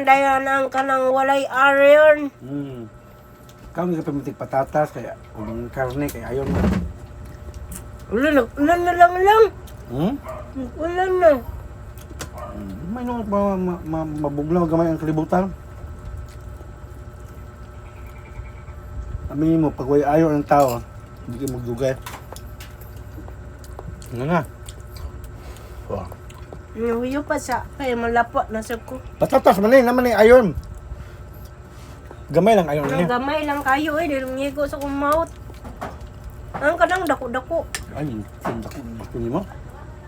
Dayan ang kanang walay iron. Kamo ka pamitig patatas kaya ug karne kay ayon mo. Ulan, ulan na lang lang. Ulan na. May nung mabugnaw gamay ang kalibutan. Aminin mo, pag way ayon ang tao, hindi ka magdugay. Ano nga? Wow. Nahuyo pa sa kay malapo na sa ko. Patatas man eh, naman eh, ayon. Gamay lang ayon Ang niya. gamay lang kayo eh, dili ngigo sa kong mouth. Ang kanang dako-dako. Ay, tinda ko gusto nimo.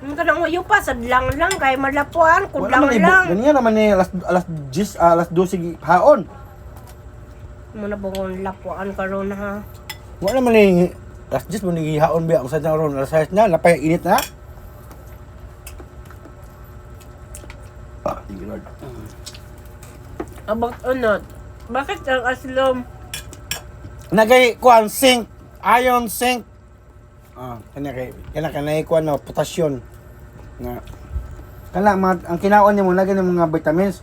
Ang kanang huyo pa sa lang lang kay malapuan, Wala kudlang man lang. Ganyan naman eh, alas alas 10, alas 12 haon. Muna bukong lapuan karon ha. Wala man eh, alas 10 mo ni haon biya ang sa ron, alas 6 na, napay init na. Ah, thank you Lord. Abang unod. Bakit ang aslom? Nagay kuan zinc, iron zinc. Ah, kana kay kana kanay kuan no, potassium. Na kana mga, ang kinaon nimo nagay ng mga vitamins.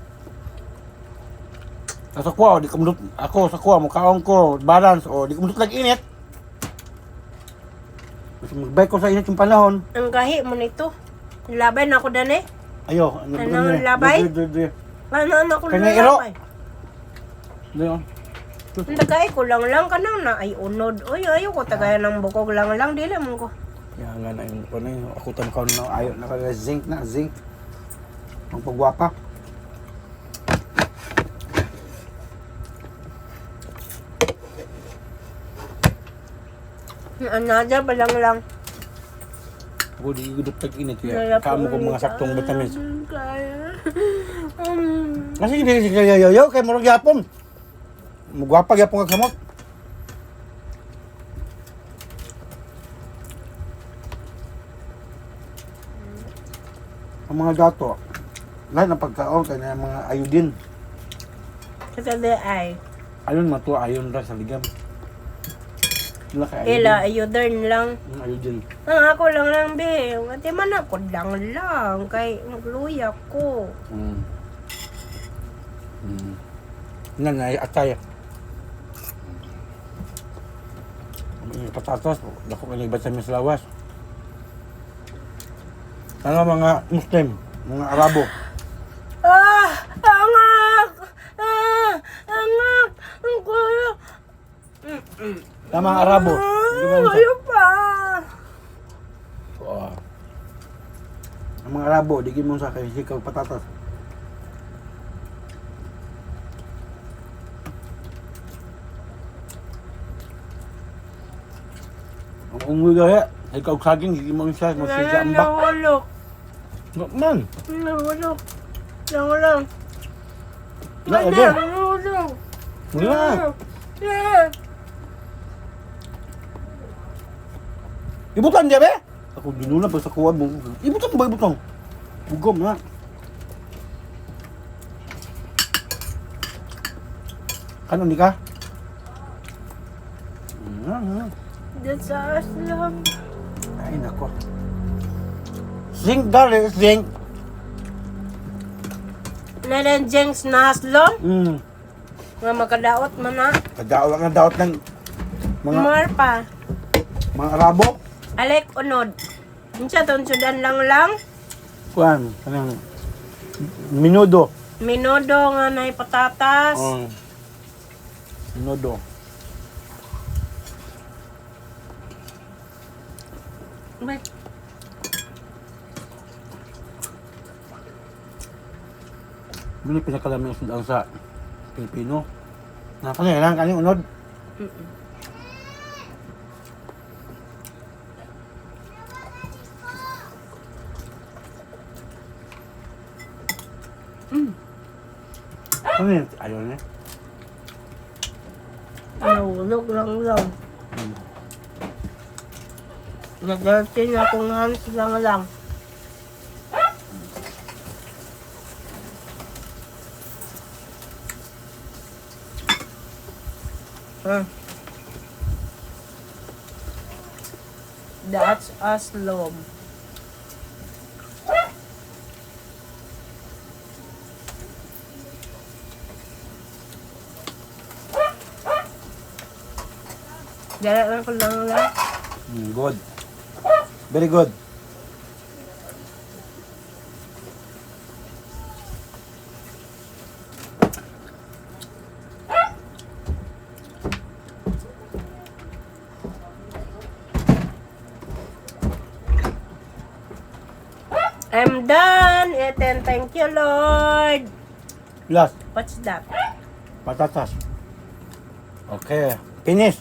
Sa kuha, di ko mudot, ako sa kuha, mukaon ko, balance, o di ko mudot lag init. Mas magbike ko sa init yung panahon. Ang gahi mo nito. Labay na ako dani. Ayo, ano Ano, labay? Dre, dre, dre. Ano ano ako Kanya iro. labay. Dre, oh. Ang tagay ko lang lang kanang na ay unod. Oy, ayo ko tagay ng bukog lang lang dili mo ko. Ya nga na yun ko na yun. Ako tam kaon na ayo na ka zinc na zinc. Ang pagwapa. Another pa lang lang. Ako di ko tag init ya. Kamo ko mga saktong vitamins. Kaya. Kasi di yo yo yo kay murag yapon. Mugwapa gyapon kag samot. Ang mga gato, lahat ng pagkaon kay na mga iodine. Kasi di ay. Ayon mato ayon ra sa ligam. Wala kay iodine. Ila ayodern lang. Iodine. Ang ako lang lang be. Ate man ako lang lang kay magluya ko. Na na atay. Ang patatas, dako kay vitamin sa lawas. Ano mga Muslim, mga Arabo. Ah! Angak! Ah! Angak! Ang kuya. Ang mga Arabo. Hindi ba Ah, ayaw pa. Oo. Ang mga Arabo, di mo sa kay sikaw patatas. Ang unggoy gaya, ikaw saging, hindi mo siya, masisa ang bak. Nahulog. Man, Nahulog. Nahulog. Na, Wala, aga. nahulog. Wala. Yeah. Ibutan diya be? Ako dinula pa sa kuwan mo. Ibutan ba ibutan? Bugom na. Kanon di ka? Mm. Diyan sa aslam. Ay nako. Zinc dali, zinc. Naren jengs na aslom. Nga makadaot man na. Kadaot nga daot ng mga More pa. mga Arabo. Alek unod. Unsa ton sudan lang lang. Kuan, kanang minudo. Minodo nga nay patatas. Oh. Minudo. May Muna pinakalaming sudan sa Pilipino. Na kanya lang kanya unod. Ano yun? Ayaw niya. nahulog lang lang. Nagaltin akong hands lang lang. Huh. That's aslom. Dala lang ko lang lang. Good. Very good. I'm done. Eten, thank you, Lord. Last, What's that? Patatas. Okay. Finish.